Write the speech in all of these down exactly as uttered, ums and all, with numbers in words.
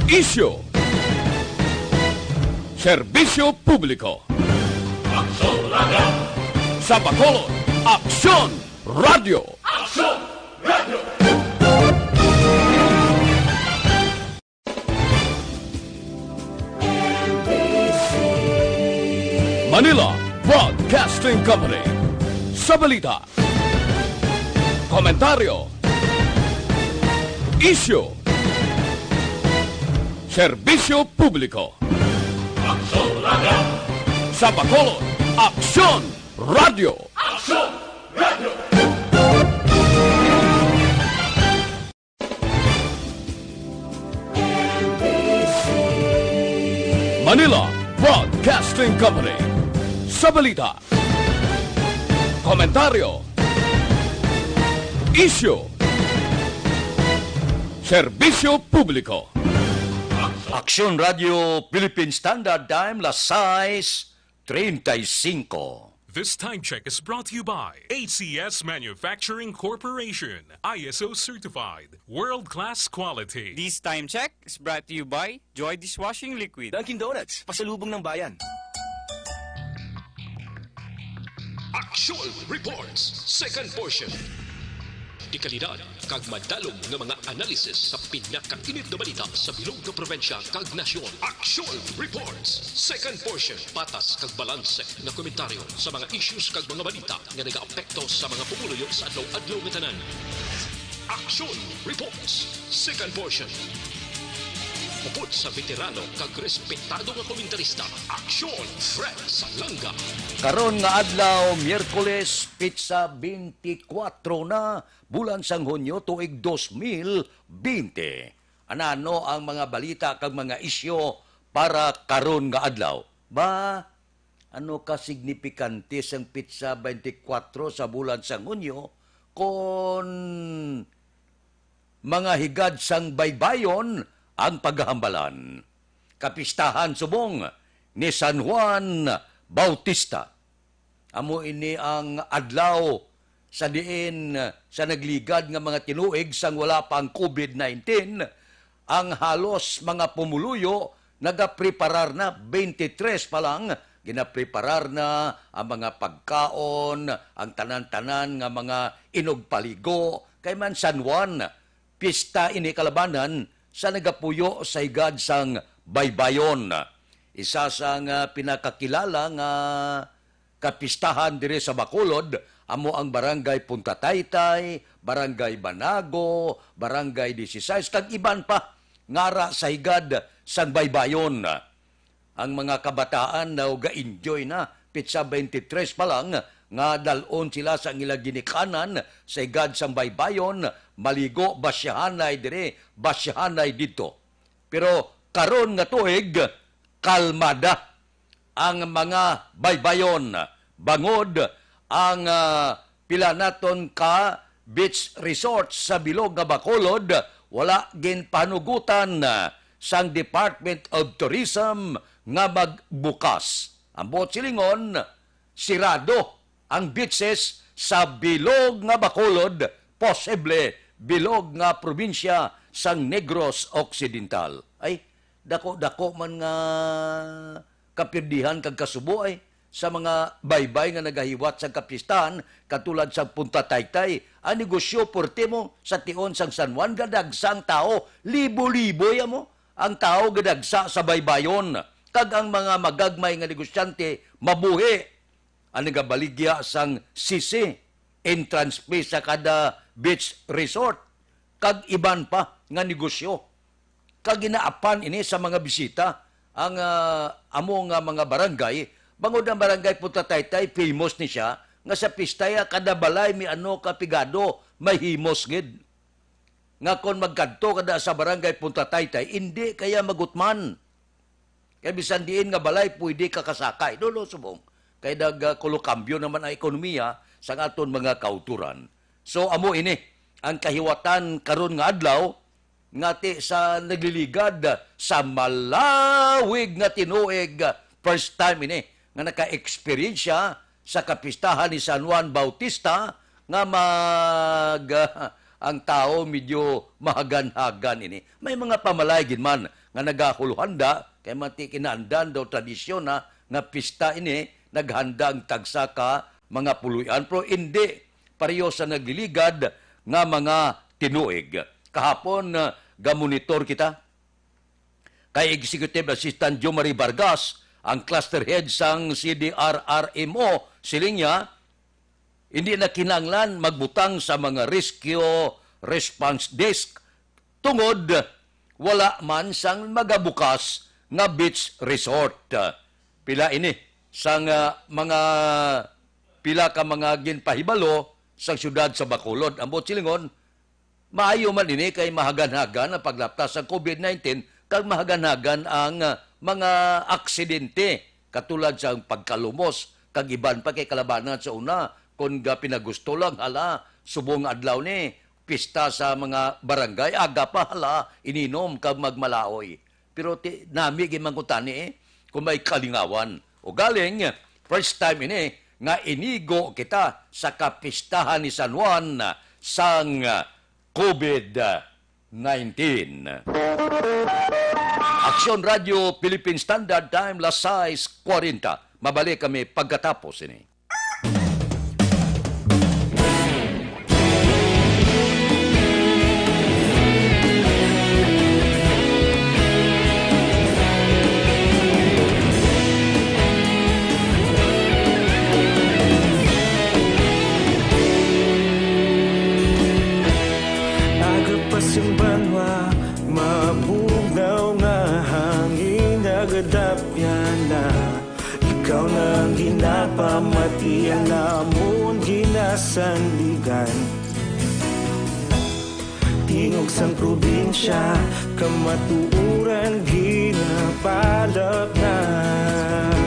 Isyu. Serbisyo publiko. Aksyon Radio. Sa Bacolod, Aksyon Radio. Aksyon Radio. Manila Broadcasting Company. Sa balita, komentaryo, isyu, serbisyo publiko. Aksyon Radio. Sa Bacolod, Aksyon Radio. Aksyon Radio. Manila Broadcasting Company. Sa balita, komentaryo, isyu, serbisyo publiko. Aksyon Radio Philippine Standard Time, las sais treinta y cinco. This time check is brought to you by A C S Manufacturing Corporation, I S O certified, world-class quality. This time check is brought to you by Joy Dishwashing Liquid. Dunkin' Donuts, pasalubong ng bayan. Action Reports, second portion. Dekalidad kag madalom nga mga analisis sa pinakainit nga balita sa bilog nga probinsya kag nasyon. Action Reports, second portion. Patas kag balanse nga komentaryo sa mga issues kag mga balita nga nagaapekto sa mga pumuluyo sa adlaw-adlaw nga tanan. Action Reports, second portion. Upod sa veterano kag respetado nga komentarista, Action Fred Salanga. Karon nga adlaw, Miyerkules, petsa twenty-four na, bulan sang Hunyo, tuig dos mil bente. Anano ang mga balita kag mga isyu para karon nga adlaw? Ba, ano ka signifikante sang petsa twenty-four sa bulan sang Hunyo kon mga higad sang baybayon ang paghambalan? Kapistahan subong ni San Juan Bautista. Amo ini ang adlaw sa diin, uh, sa nagligad nga mga tinuig sang wala pa ang COVID nineteen, ang halos mga pumuluyo nagapreparar na, twenty-three pa lang, ginapreparar na ang mga pagkaon, ang tanan-tanan nga mga inugpaligo, kay man San Juan, pista ini kalabanan sa nagapuyo sa higad sang baybayon. Isa sang, ah, pinakakilala nga kapistahan diri sa Bacolod amo ang Barangay Punta Taytay, Barangay Banago, Barangay Dieciséis, kag iban pa nga ara sa higad sang baybayon. Ang mga kabataan daw ga-enjoy na, pitsa twenty-three pa lang, nga dal-on sila sa ila ginikanan sa higad sang baybayon, maligo, basyahanay diri, basyahanay didto. Pero karon nga tuig, kalmada ang mga baybayon, bangod ang, ah, pila naton ka beach resort sa bilog nga Bacolod wala ginpanugutan, ah, sang Department of Tourism nga magbukas. Ang buot silingon, sirado ang beaches sa bilog nga Bacolod, posible bilog nga probinsya sang Negros Occidental. Ay, dako-dako man nga kapirdihan kag kasubo ay sa mga baybay nga nagahiwat sang kapistahan, katulad sang Punta Taytay. Ang negosyo, porte mo, sa tion sang San Juan, gadagsa ang tawo, libo-libo ya mo ang tawo gadagsa sa baybayon, kag ang mga magagmay nga negosyante mabuhi. Ang nagabaligya sang sisi, entrance fee sa kada beach resort, kag iban pa nga negosyo. Kag ginaapan ini sa mga bisita ang, ah, amo nga mga barangay, bangod ang Barangay Punta Taytay, famous ni siya, nga sa pista ya, kada balay may ano ka pigado, may himos gid. Nga kon magkadto ka da sa Barangay Punta Taytay, indi kaya magutman. Kay bisan diin nga balay, pwede ka kasakay. No, no, subong. Kay nag, ah, kulokambyo naman ang ekonomiya sa aton mga kauturan. So, amo ini ang kahiwatan karon nga adlaw, ngati sa nagliligad sa malawig nga tinuig, first time ini nga naka-eksperyensya sa kapistahan ni San Juan Bautista nga mag, ang tawo medyo mahagan-hagan ini. May mga pamalay gid man nga nagahuluhanda, kay mati kinaandan daw tradisyon na nga pista ini, naghanda ang tagsa ka mga puloy-an, pero indi pareho sa nagliligad nga mga tinuig. Kahapon, ah, gamonitor kita kay Executive Assistant Jomari Vargas, ang cluster head sang C D R R M O, siling niya, hindi na kinahanglan magbutang sa mga rescue response desk tungod wala man sang magabukas nga beach resort. Pila ini sang, ah, mga, pila ka mga ginpahibalo sa siyudad sa Bacolod. Ang buot silingon, maayo man ini kay mahaganhagan ang paglapta sa COVID nineteen kag mahaganhagan ang, ah, mga aksidente katulad sa pagkalumos kag iban pa kay kalabanan sa una kon ga pinagusto lang, hala, subong adlaw ni pista sa mga barangay, aga pa, hala, ininom kag magmalaoy. Pero ti-, nami gid man ko tani, eh, kung may kalingawan. O galing, first time ini nga inigo kita sa kapistahan ni San Juan sang COVID nineteen. Aksyon Radio Philippine Standard Time, las sais kwarenta. Mabalik kami pagkatapos ini. Aga pa sing banwa, mabugnaw nga hangin, nagadapyan na. Ikaw na ang ginapamati, ang amon ginasandigan. Tingog sang probinsya, kamatuoran ginapalapnag.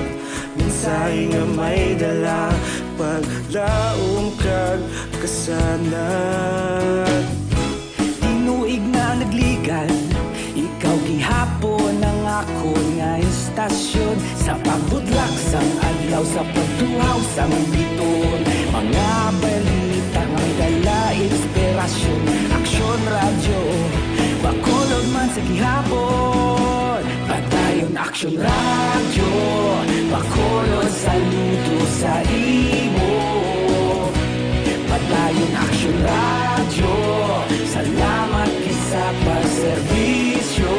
Mensahe nga may dala, paglaom kag kasanag. Tinuig na nagligad, ikaw gihapon ang akon nga istasyon. Sa pagbutlak sang adlaw, sa pagtuhaw sang bituon, mga balita nga may dala inspirasyon. Aksyon Radyo, Bacolod man sa gihapon. Padayon Aksyon Radyo, Bacolod, saludo sa imo. Padayon Aksyon Radyo, salamat gid sa pagserbisyo.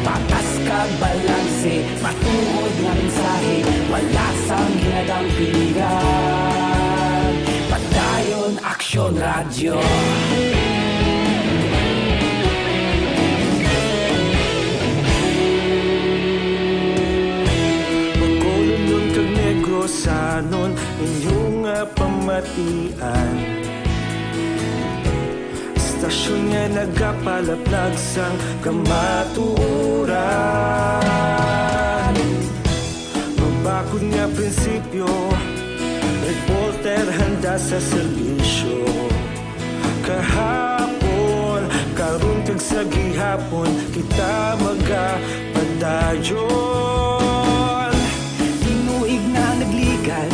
Patas kag balanse, matuod nga mensahe, wala sang ginadampigan. Padayon Aksyon Radyo. Bacolodnon kag Negrosanon, inyo nga pamatian. Istasyon nga nagapalaplag sang kamatuoran. Mabakod nga prinsipyo, reporter handa sa serbisyo. Kahapon, karon, kag sa gihapon, kita magapadayon. Tinuig na nagligad,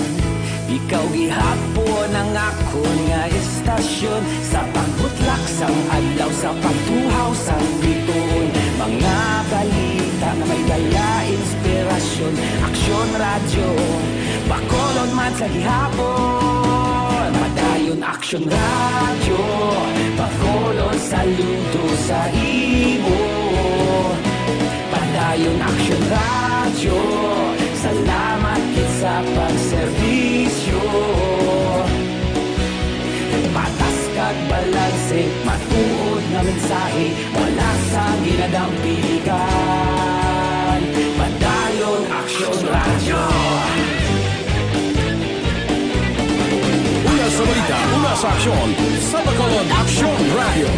ikaw gihapon ang akon nga istasyon. Sa pagbutlak sang adlaw, sa pagtuhaw sang bituon, mga balita nga may dala inspirasyon. Aksyon Radyo, Bacolod man sa gihapon. Padayon Aksyon Radyo, Bacolod, saludo sa imo. Padayon Aksyon Radyo, salamat gid sa pagserbisyo. Patas kag balanse, matuod nga mensahe, wala sang ginadampigan. Padayon Aksyon Radyo. Una sa balita, una sa aksyon, sa Bacolod Aksyon Radyo.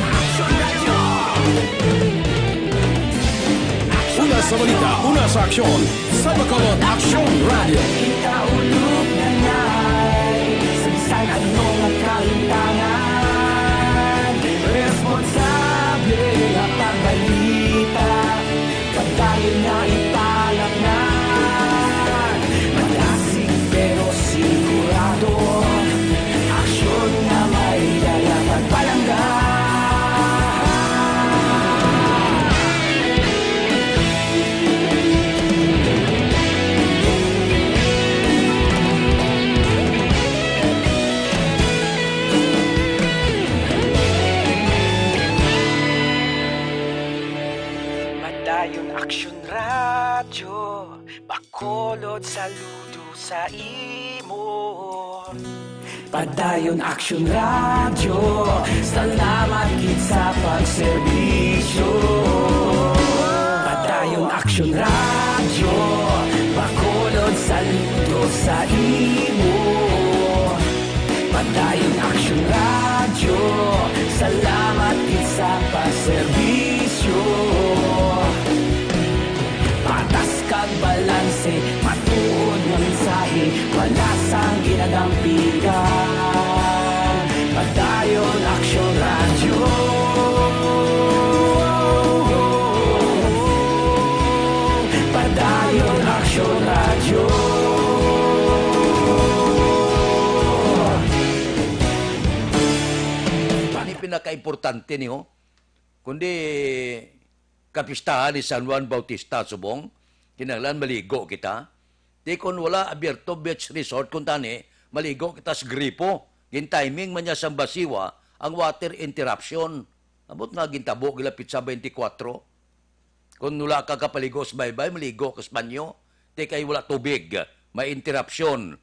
Una sa balita, una sa aksyon, sa Bacolod Aksyon Radyo. Kita ulog na nay, sa bisan ano nga kahintangan, responsable nga pagbalita, padayon na ipalapngan. Madasig pero sigurado, aksyon nga may dala pagpalangga. Padayon Aksyon Radyo, Bacolod, saludo sa imo. Padayon Aksyon Radyo, salamat gid sa pagserbisyo. Padayon Aksyon Radyo, Bacolod, saludo sa imo. Padayon Aksyon Radyo, salamat gid sa pagserbisyo. Patas kag balanse, matuod nga mensahe, wala sang ginadampigan. Padayon Aksyon Radyo. Padayon Aksyon Radyo. Ini pinakaimportante ni, ho. Kundi kapistahan ni San Juan Bautista subong, kinahanglan maligo kita. Di kon wala abierto beach resort, kuntani, maligo kita sa gripo. Gin-timing man niya sang Basiwa ang water interruption. Ambot nga gintabo gila petsa twenty-four. Kon wala ka kapaligo sa baybay, maligo ka sa banyo. Di kay wala tubig, may interruption.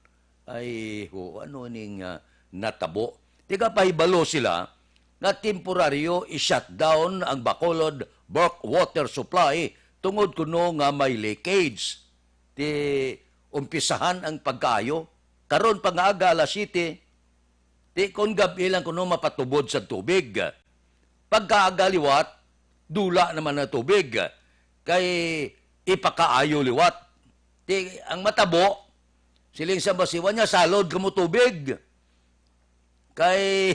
Ay, ho, ano ning, ah, natabo? Tigapahibalo sila nga temporaryo i-shutdown ang Bacolod bulk water supply tungod kuno nga may leakage. Ti umpisahan ang pagkaayo. Karon pa nga aga alas siyete, ti kon gab-i lang kuno mapatubod sa tubig. Pagkaaga liwat, dula naman ang tubig. Kay ipakaayo liwat. Ti ang matabo, siling sa Basiwa niya, salod kamo tubig. Kay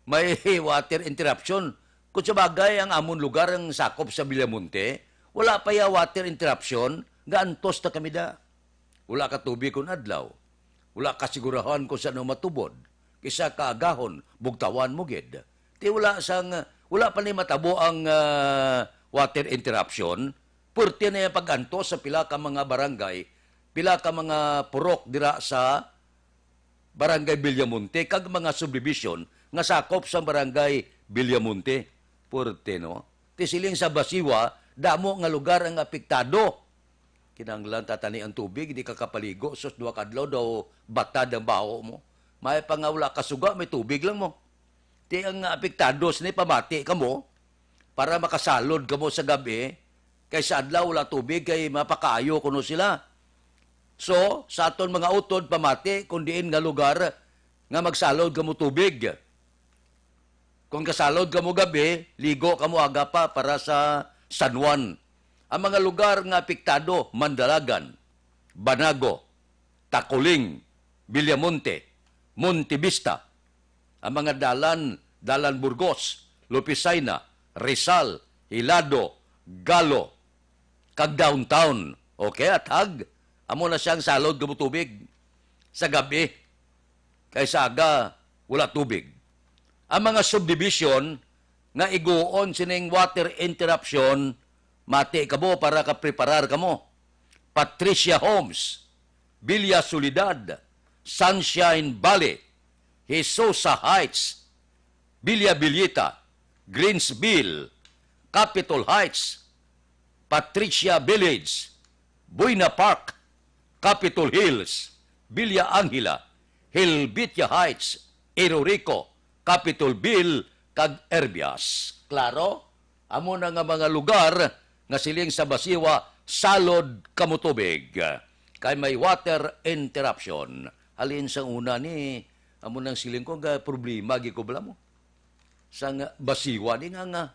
may water interruption. Kung sa bagay, ang amon lugar ang sakop sa Villamonte, wala pa ya water interruption, gaantos na kami da. Wala ka tubig kon adlaw. Wala ka sigurahan kung saan matubod. Kisa kaagahon, bugtawan mo gid. Ti wala sang, wala pa ni matabo ang, ah, water interruption. Purti na yung pag-antos sa pila ka mga barangay, pila ka mga purok dira sa Barangay Villamonte kag mga subdivision nga sakop sa Barangay Villamonte. Purte, no? Ti siling sa Basiwa, damo nga lugar ang apektado. Kinahanglan tatani ang tubig, di ka kapaligo, sus, duha ka adlaw daw batad ang baho mo. May pa nga wala ka suga, may tubig lang mo. Ti ang apektado sini pamati kamo, para makasalod kamo sa gab-i, kay sa adlaw wala tubig, kay mapakaayo kuno sila. So, sa aton mga utod, pamati kung diin nga lugar nga magsalod kamo tubig. Kung kasalod kamo gab-i, ligo kamo aga pa para sa San Juan. Ang mga lugar nga apektado, Mandalagan, Banago, Taculing, Villamonte, Montevista, ang mga dalan, Dalan Burgos, Lupisaina, Rizal, Hilado, Galo, kag downtown. Okay, athag, amo na siyang salod nga tubig sa gab-i. Kay sa aga, wala tubig. Ang mga subdivision nga iguon sining water interruption, mati kamo para ka preparar kamo. Patricia Homes, Villa Soledad, Sunshine Valley, Hisosa Heights, Villa Villita, Greensville, Capitol Heights, Patricia Village, Buena Park, Capitol Hills, Villa Angela, Helvetia Heights, Irorico, Capitolville, kag Erbias. Klaro? Amo na nga mga lugar nga siling sa Basiwa, salod kamo tubig. Kay may water interruption. Halin sa una ni, amo nang siling ko, nga problema gi ko bala mo. Sang Basiwa ni nga, nga,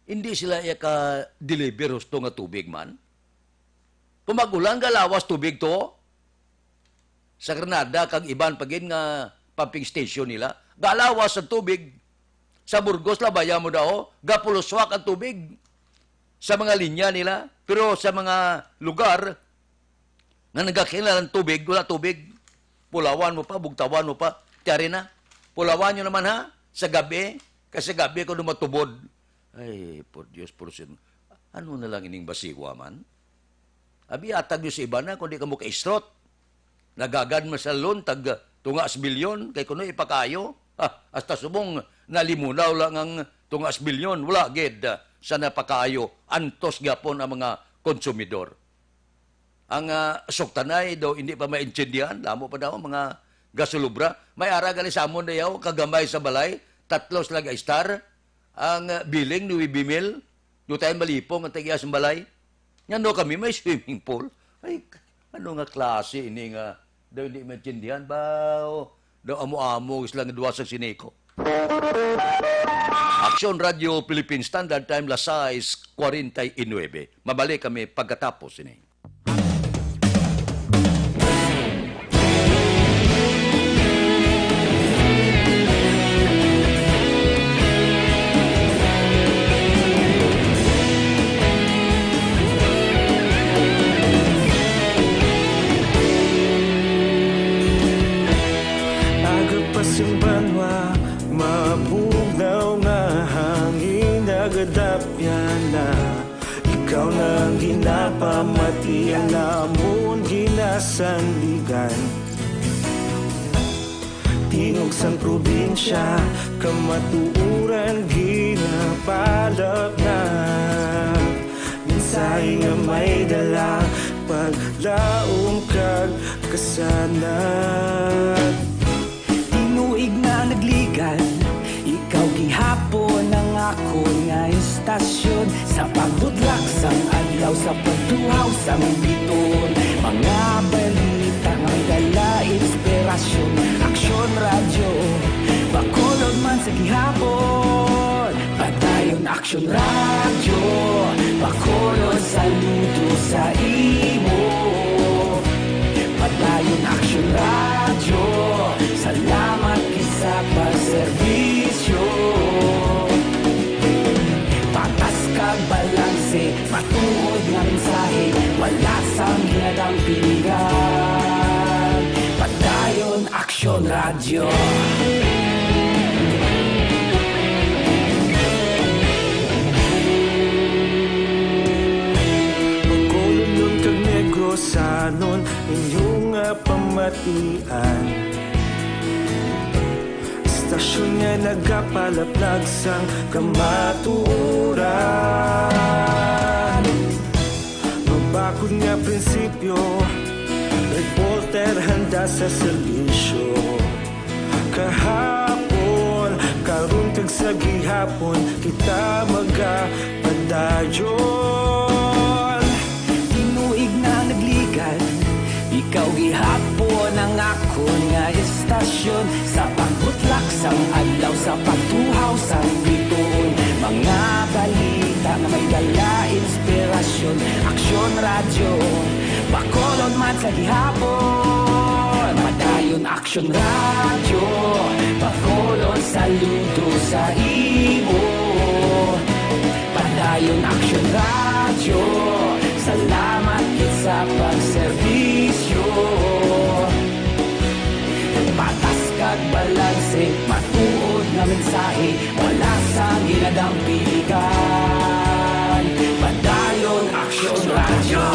hindi sila iya ka-deliver husto nga tubig man. Kung mag-ulan, galawas tubig to. Sa Granada, kag iban pa gid nga pumping station nila, galawas ang tubig. Sa Burgos, labaya mo daw, gapuluswak ang tubig sa mga linya nila. Pero sa mga lugar nga nagakinahanglan tubig, wala tubig. Pulawan mo pa, bugtawan mo pa. Tiyari na. Pulawan nyo naman, ha? Sa gabi. Kasi gabi ko matubod. Ay, por Dios, por Señor. Ano na lang ining Basiwa man? Abi, atag nyo sa iba na, kung di ka mo kaisrot. Nagagad man sa loan, tag tunga sa bilyon, kay kuno ipakayo. Ah, hasta subong nalimunaw lang ang tungas bilyon, wala gid, ah, sa napakaayo, antos gapon ang mga konsumidor. Ang, ah, suktanay daw hindi pa maintindihan, lamo pa daw ang mga gasulubra. May ara gali sa amon dayaw, kagamay sa balay, tatlo sila ga-star, ang, ah, billing nuebe mil, dutay malipong ang tag-iya sa balay. Ngano kami may swimming pool? Ay, ano nga klase ini nga daw hindi maintindihan ba? O, daw amo-amo sila nga duha sa siniko. Aksyon Radio Philippine Standard Time, las sais cuarenta y nueve. Mabalik kami pagkatapos ini. Aga pa sing banwa, mabugnaw nga hangin, nagadapyan na. Ikaw na ang ginapamati, ang amon ginasandigan. Tingog sang probinsya, kamatuoran ginapalapnap. Mensahe nga may dala, paglaom kag kasanag. Tinuig na nagligan, ikaw gihapon ang akon nga istasyon. Sa pagbutlak sang adlaw, sa pagtuhaw sang bituon, mga balita nga may dala inspirasyon. Aksyon Radyo, Bacolod man sa gihapon. Padayon Aksyon Radyo, Bacolod, saludo sa imo. Padayon Aksyon Radyo, salamat gid sa pagserbisyo. Patas kag balanse, matuod nga mensahe, wala sang ginadampingan. Padayon Aksyon Radyo. Bacolodnon kag Negrosanon, inyo nga pamatian. Istasyon nga nagapalaplag sang kamatuoran. Mabakod nga prinsipyo, reporter handa sa serbisyo. Kahapon, karon kag sa gihapon, kita magapadayon. Tinuig na nagligan, ikaw gihapon ang akon nga istasyon. Sa pagbutlak sang adlaw, sa pagtuhaw sang bituon, mga balita nga may dala inspirasyon. Aksyon Radyo, Bacolod man sa gihapon. Padayon Aksyon Radyo, Bacolod, saludo sa imo. Padayon Aksyon Radyo, salamat gid sa pagserbisyo. Patas kag balanse, matuod nga mensahe, wala sang ginadampingan. Padayon Aksyon Radyo.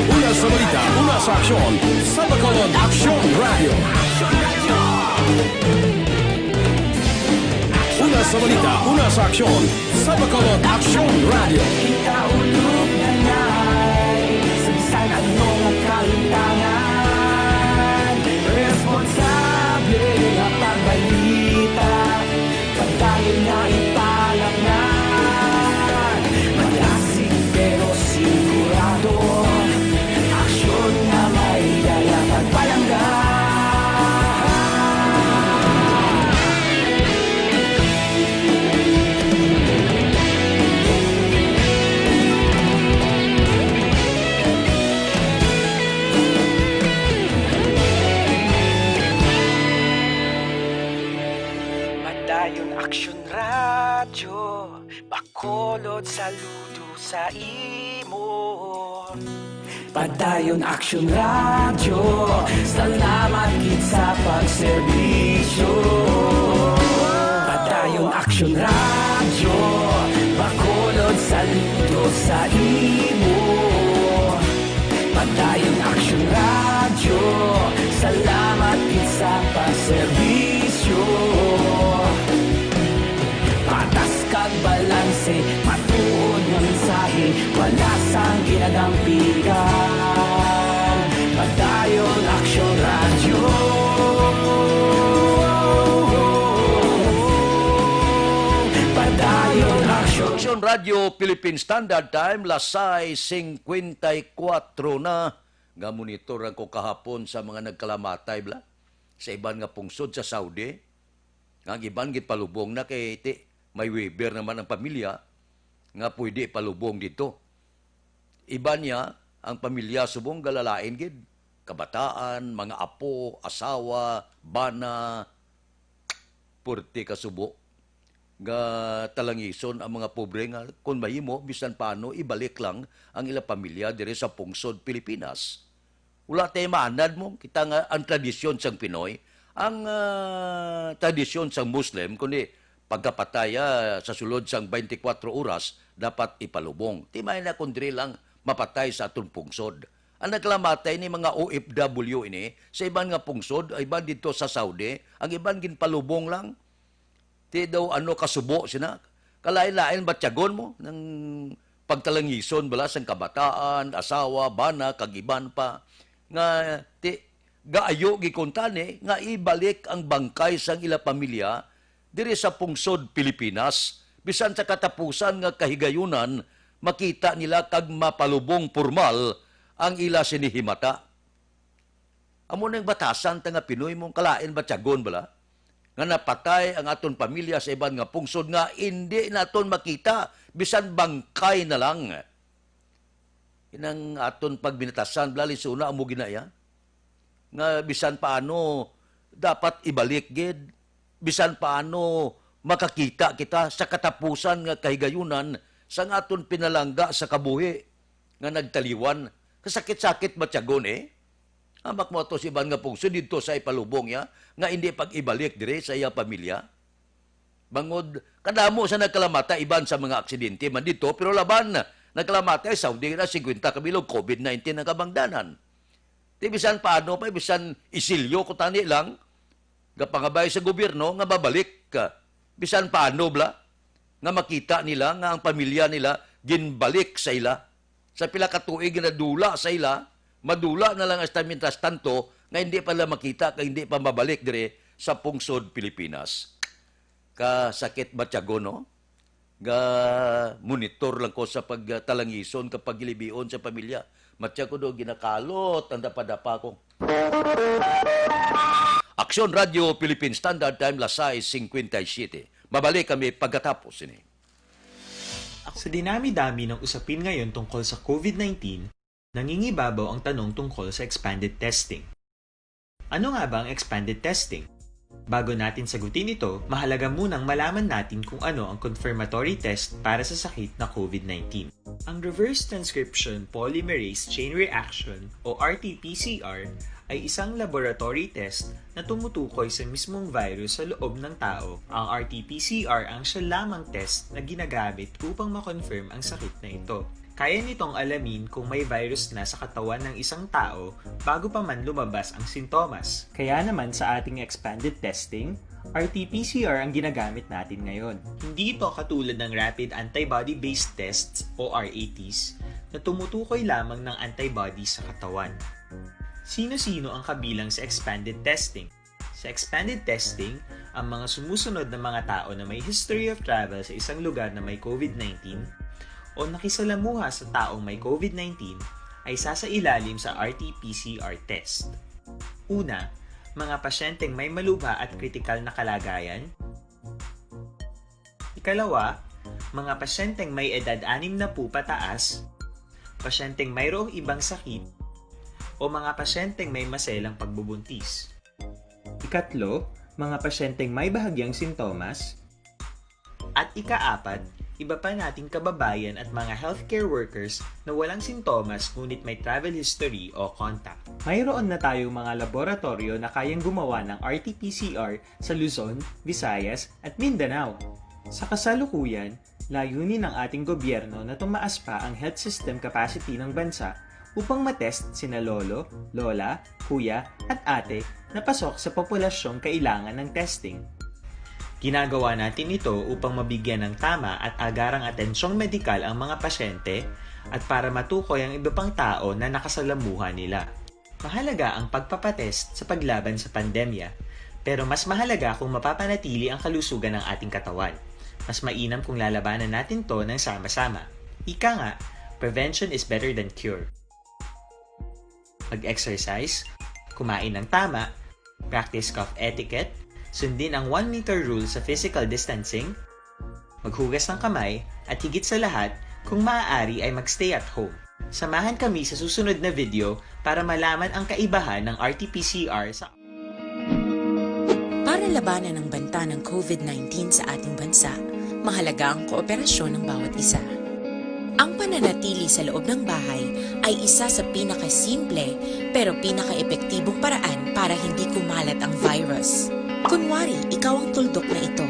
Una sa balita, una sa aksyon, sa Bacolod Aksyon Radyo. Una sa balita, una sa aksyon, sa Bacolod Aksyon Radyo. Kita ulog na ngay, sa bisan ano nga kalimtangan, responsable nga pagbalita. Padayon nga ipalapngan, malasig pero sigurado. Aksyon nga may dala pagpalangga. Padayon Aksyon Radyo, Bacolod, saludo sa imo. Padayon Aksyon Radyo, salamat gid sa pagserbisyo. Padayon Aksyon Radyo, Bacolod, saludo sa imo. Padayon Aksyon Radyo, salamat gid sa pagserbisyo. Radyo Philippine Standard Time, las sais singkwenta y kuwatro na, nga monitor ang ko kahapon sa mga nagkalamatay, bla, sa iban nga pungsod sa Saudi. Nga ang iban ginpalubong na kay ti, may waiver naman ang pamilya nga pwede ipalubong dito. Iban niya, ang pamilya subong galalain gid. Kabataan, mga apo, asawa, bana, purti ka subo nga talangison ang mga pobre nga kung mahimo, bisan paano, ibalik lang ang ilang pamilya diri sa pungsod Pilipinas. Wala tayo maanad mo, kita nga ang tradisyon sang Pinoy, ang, ah, tradisyon sang Muslim, kundi pagkapatay, ah, sa sulod sang twenty-four oras, dapat ipalubong. Ti may na kung diri lang mapatay sa atong pungsod. Ang naglamatay ni mga O F W ini, sa iban nga pungsod, iban dito sa Saudi, ang iban ginpalubong lang. Ti daw ano kasubo sina. Kalain-lain batyagon mo ng pagtalangison bala sang kabataan, asawa, bana, kag iban pa. Nga ti gaayo gikunta ni nga ibalik ang bangkay sang ila pamilya diri sa pungsod Pilipinas, bisan sa katapusan nga kahigayunan, makita nila kag mapalubong pormal ang ila sini himata. Amo nang batasan ta nga Pinoy mong kalain batyagon bala nga napatay ang aton pamilya sa iban nga pungsod nga indi naton makita, bisan bangkay na lang. Inang aton pagbinatasan, bala, lisuna amo ginaya nga bisan paano dapat ibalik gid, bisan paano makakita kita sa katapusan nga kahigayunan sang aton pinalangga sa kabuhi nga nagtaliwan. Kasakit-sakit matyagon, eh. Amak mo to si iban nga pungsod didto sa ipalubong niya nga hindi pag-ibalik dire sa iya pamilya. Bangod kadamo sa nagkalamata iban sa mga aksidente man didto, pero laban nagkalamata sa Saudi na fifty ka bilog COVID nineteen ang kabangdanan. Ti bisan paano pa, bisan isilyo ko tani lang, gapangabay sa gobyerno nga babalik ka. Bisan paano bla, nga makita nila nga ang pamilya nila ginbalik sa ila. Sa pila ka tuig nga nadula sa ila, madula na lang hasta mientras tanto nga hindi pa nila makita kag hindi pa mabalik dire sa pungsod Pilipinas. Kasakit matyagon, no? Ga monitor lang ko sa pagtalangison kag paghilibion sa pamilya. Matya ko do ginakalot ang dapadapa ko. Aksyon Radio Philippine Standard Time, las sais singkwenta y siyete. Mabalik kami pagkatapos sini. Sa dinami-dami ng usapin ngayon tungkol sa COVID nineteen, nangingibabaw ang tanong tungkol sa expanded testing. Ano nga ba ang expanded testing? Bago natin sagutin ito, mahalaga munang malaman natin kung ano ang confirmatory test para sa sakit na COVID nineteen. Ang reverse transcription polymerase chain reaction o R T P C R ay isang laboratory test na tumutukoy sa mismong virus sa loob ng tao. Ang R T P C R ang siya lamang test na ginagamit upang ma-confirm ang sakit na ito. Kaya nitong alamin kung may virus na sa katawan ng isang tao bago pa man lumabas ang sintomas. Kaya naman sa ating expanded testing, R T P C R ang ginagamit natin ngayon. Hindi ito katulad ng rapid antibody-based tests o R A Ts na tumutukoy lamang ng antibody sa katawan. Sino-sino ang kabilang sa expanded testing? Sa expanded testing, ang mga sumusunod na mga tao na may history of travel sa isang lugar na may COVID nineteen o nakisalamuha sa taong may COVID nineteen ay sasailalim sa R T P C R test. Una, mga pasyenteng may malubha at kritikal na kalagayan. Ikalawa, mga pasyenteng may edad anim na po pataas, pasyenteng mayroong ibang sakit, o mga pasyenteng may maselang pagbubuntis. Ikatlo, mga pasyenteng may bahagyang sintomas. At ikaapat, iba pa nating kababayan at mga healthcare workers na walang sintomas ngunit may travel history o contact. Mayroon na tayong mga laboratoryo na kayang gumawa ng R T P C R sa Luzon, Visayas, at Mindanao. Sa kasalukuyan, layunin ng ating gobyerno na tumaas pa ang health system capacity ng bansa upang matest sina lolo, lola, kuya, at ate na pasok sa populasyong kailangan ng testing. Ginagawa natin ito upang mabigyan ng tama at agarang atensyong medikal ang mga pasyente at para matukoy ang iba pang tao na nakasalamuha nila. Mahalaga ang pagpapatest sa paglaban sa pandemya, pero mas mahalaga kung mapapanatili ang kalusugan ng ating katawan. Mas mainam kung lalabanan natin 'to ng sama-sama. Ika nga, prevention is better than cure. Mag-exercise, kumain ng tama, practice cough etiquette, sundin ang one meter rule sa physical distancing, maghugas ng kamay, at higit sa lahat, kung maaari ay mag-stay at home. Samahan kami sa susunod na video para malaman ang kaibahan ng R T P C R sa Para labanan ang banta ng COVID nineteen sa ating bansa, mahalaga ang kooperasyon ng bawat isa. Ang pananatili sa loob ng bahay ay isa sa pinakasimple pero pinakaepektibong paraan para hindi kumalat ang virus. Kunwari, ikaw ang tuldok na ito.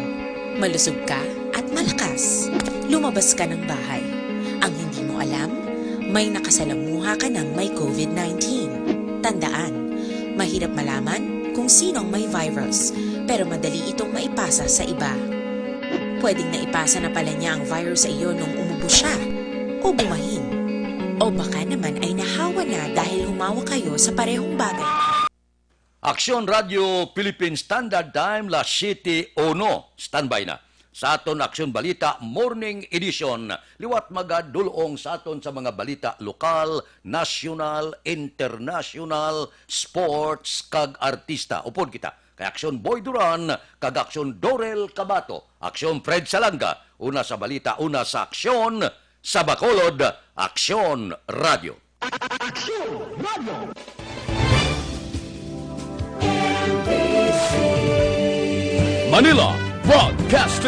Malusog ka at malakas. Lumabas ka ng bahay. Ang hindi mo alam, may nakasalamuha ka ng may COVID nineteen. Tandaan, mahirap malaman kung sino ang may virus, pero madali itong maipasa sa iba. Pwedeng naipasa na pala niya ang virus sa iyo nung umubo siya, o bumahin. O baka naman ay nahawa na dahil humawak kayo sa parehong bagay. Aksyon Radio Philippine Standard Time, las siete uno. Standby na sa aton Aksyon Balita Morning Edition. Liwat magadulong sa aton sa mga balita lokal, nasyonal, internasyonal, sports, kag artista. Upod kita kay Aksyon Boy Duran kag Aksyon Dorel Cabato, Aksyon Fred Salanga, una sa balita, una sa aksyon, sa Bacolod, Aksyon Radio. Aksyon Radio. Manila Broadcasting